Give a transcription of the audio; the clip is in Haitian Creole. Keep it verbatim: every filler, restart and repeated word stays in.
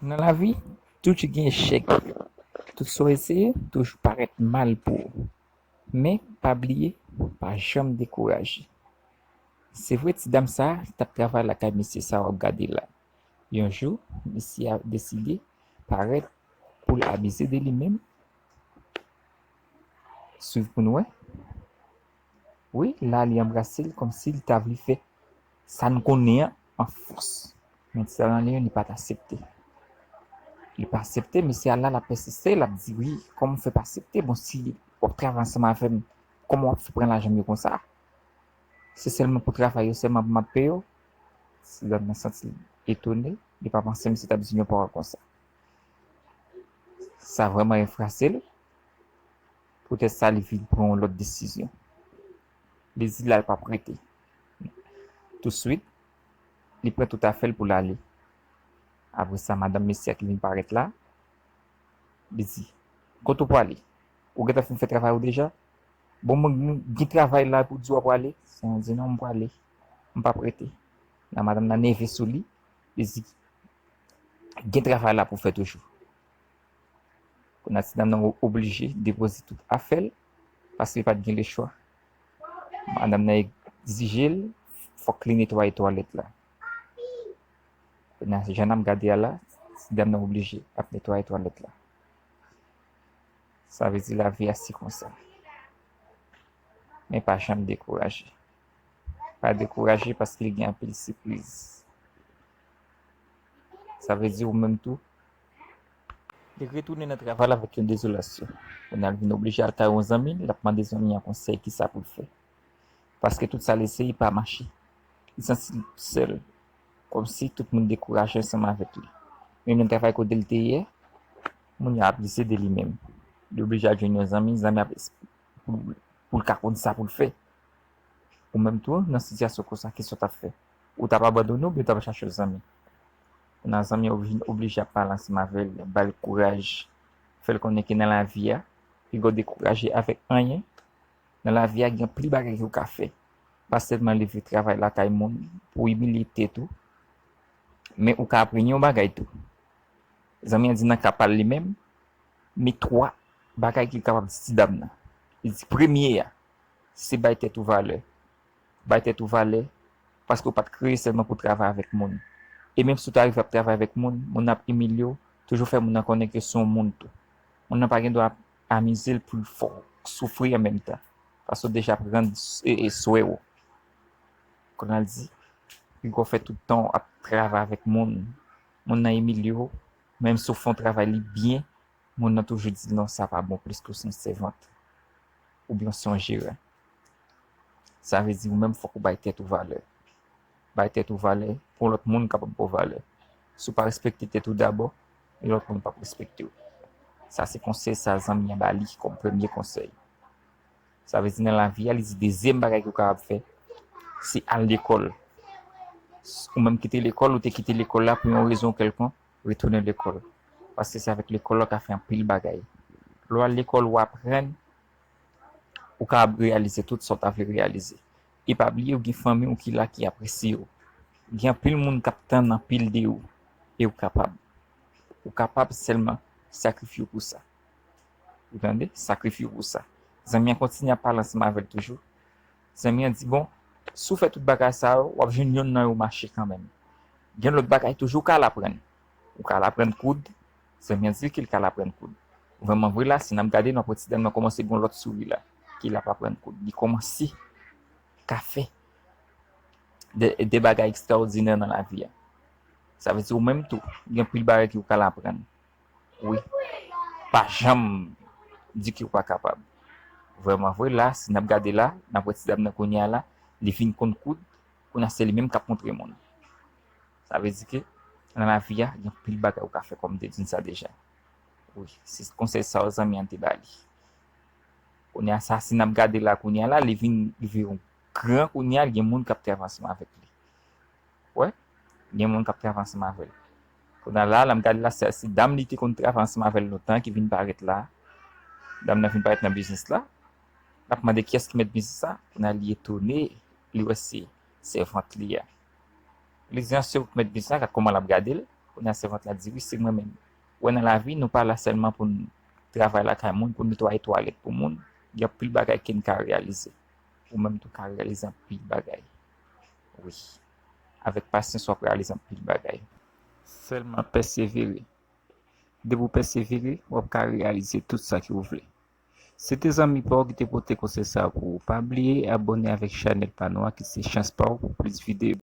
Nan lavi, toujou gen echèk. Tout sa w eseye, toujou parèt mal pou ou. Men, pa bliye, pa janm dekouraje. Se vre, ti dam sa a t ap travay lakay mesye sa a w ap gade la. Yon jou, mesye a deside parèt pou l abize de li menm. Swiv pou n wè. Wi, la li anbrase l kòmsi li ta vle fè sa n konnen an an fòs. Men ti dam nan li menm, li pa t aksepte. Li pa aksepte, mesye a la, l ap pèsiste, l ap di, "Wi, kòman w fè pa aksepte? Bon, si w ap travay ansanm avè m, kòman w ap fè pran lajan m yo konsa? Se sèlman pou travay yo sèlman pou m ap peye w?" Ti dam nan santi l etone, li pa panse mesye t ap di yon pawòl konsa. Sa vrèman efrase l. Poutèt sa, li vin pran yon lòt desizyon. Li di la l p ap rete. Tousuit, li pran tout afè l pou l ale. Apre sa, madanm mesye a ki vin parèt la, li di, "Kote w prale? Ou gentan fin fè travay ou deja? Bon, mwen gen travay la pou di w ap prale." Sèvant di, "Non, m prale. M p ap rete." La, madanm nan nève sou li, li di, "Gen travay la pou fè toujou." Kounye a, ti dam nan o- oblije depoze tout afè l, paske li pa t gen lechwa. Madanm nan egzije l, fòk li netwaye twalèt la. Kounye a, jan n ap gade a la, ti dam nan oblije ap netwaye twalèt la. Sa vle di lavi a se konsa. Men pa janm dekouraje. Pa dekouraje paske li gen anpil sipriz. Sa vle di ou menm tou. Li retounen nan travay la avèk yon dezolasyon. Kounye a l vin oblije al kay yon zanmi l, l ap mande zanmi an konsèy kisa pou l fè. Paske tout sa l eseye pa mache. Li santi l sèl, kòmsi tout moun dekouraje ansanm avèk li. Menm nan travay kote l te ye, moun yo ap abize de li menm. Li oblije al jwenn yon zanmi, zanmi ap pou, pou l ka konn sa pou l fè. Ou menm tou, nan sitiyasyon konsa, kisa w t ap fè? Ou t ap abandone oubyen w t ap chache yon zanmi? Kounye a zanmi an vin oblije ap pale ansanm avè l, ba l kouraj, fè l konnen ke nan lavi a, piga w dekouraje avèk anyen. Nan lavi a, gen anpil bagay ke w ka fè. Pa sèlman leve travay lakay moun pou w imilye tèt ou, men ou ka aprann yon bagay tou. Zanmi an di nan ka pa l li menm, men twa bagay ke l kapab di ti dam nan. Li di premye a, se bay tèt ou valè. Bay tèt ou valè, paske w pa t kreye sèlman pou w travay avèk moun. E menm si w ta rive ap travay avèk moun, moun nan ap imilye w, toujou fè moun nan konnen ke se yon moun tou. Moun nan pa gen dwa ap amize l pou l fè w soufri an menm tan. Paske w deja ap rann s- e- e swè w. Kounye a l di, piga w fè tout tan w ap travay avèk moun, moun nan imilye w, menm si w fè yon travay li byen, moun nan toujou di l non, sa pa bon, plis ke w se yon sèvant oubyen w se yon jeran. Sa vle di ou menm fòk ou bay tèt ou valè. Bay tèt ou valè pou yon lòt moun kapab ba w valè. Si w pa respekte tèt ou dabò, yon lòt moun p ap respekte w. Sa se konsèy sa zanmi an ba li kòm premye konsèy. Sa vle di nan lavi a, li di dezyèm bagay ke w kapab fè, se al lekòl. Ou menm kite lekòl, ou te kite lekòl la pou yon rezon kèlkonk, retounen lekòl. Paske se avèk lekòl la w ka fè anpil bagay. Lè w al lekòl, ou aprann, ou kapab reyalize tout sa w ta vle reyalize. E pa bliye, ou gen fanmi w ki la ki apresye w. Gen anpil moun k ap tann anpil de ou. E ou kapab. Ou kapab, sèlman sakrifye w pou sa. Ou tande? Sakrifye w pou sa. Zanmi an kontinye ap pale ansanm avè l toujou. Zanmi an di, bon, si w fè tout bagay sa yo, w ap jwenn yonn nan yo mache kanmenm. Gen lòt bagay toujou ou ka al aprann. Ou ka al aprann koud. Zanmi an di ke l ka al aprann koud. Vrèman vre la, si n ap gade, n ap wè ti dam nan kòmanse gen yon lòt souri la. Ke l ap aprann koud. Li kòmanse ka fè de, de bagay ekstraòdinè nan lavi a. Sa vle di ou menm tou, gen pil bagay ke ou ka al aprann. Wi. Pa janm di ke ou pa kapab. Vrèman vre, la, si n ap gade la, n ap wè ti dam nan kounye a la, li vin konn koud, kounye a se li menm k ap montre moun. Sa vle di ke nan lavi a, gen anpil bagay ou ka fè kòm m te di n sa deja. Wi, se konsèy sa yo zanmi an te ba li. Kounye a sa, si n ap gade la kounye a la, li vin, li vin yon gran kounye a, gen moun k ap travay ansanm avèk li. Wè, gen moun k ap travay ansanm avè l. Kounye a la, lè m gade la, se, se dam li te konn travay ansanm avè l lontan ki vin parèt la. Dam nan vin parèt nan biznis la. L ap mande kiyès ki mèt biznis la. Kounye a li etone, li wè se sèvant li a. Li di, "An, se ou k mèt biznis la, gad kòman l ap gade l." Kounye a sèvant la di, wi, se mwen menm. Wè, nan lavi, nou pa la sèlman pou n travay lakay moun, pou n netwaye twalèt pou moun. Gen anpil bagay ke n ka reyalize. Ou menm tou ka reyalize anpil bagay. Wi. Avèk pasyans, w ap reyalize anpil bagay. Sèlman pèsevere. Depi w pèsevere, w ap ka reyalize tout sa ke w vle. Se te zanmi pa w ki te pote konsèy sa pou ou. Pa bliye abòne avèk chanèl pa nou an ki se Chans Pa W pou plis videyo.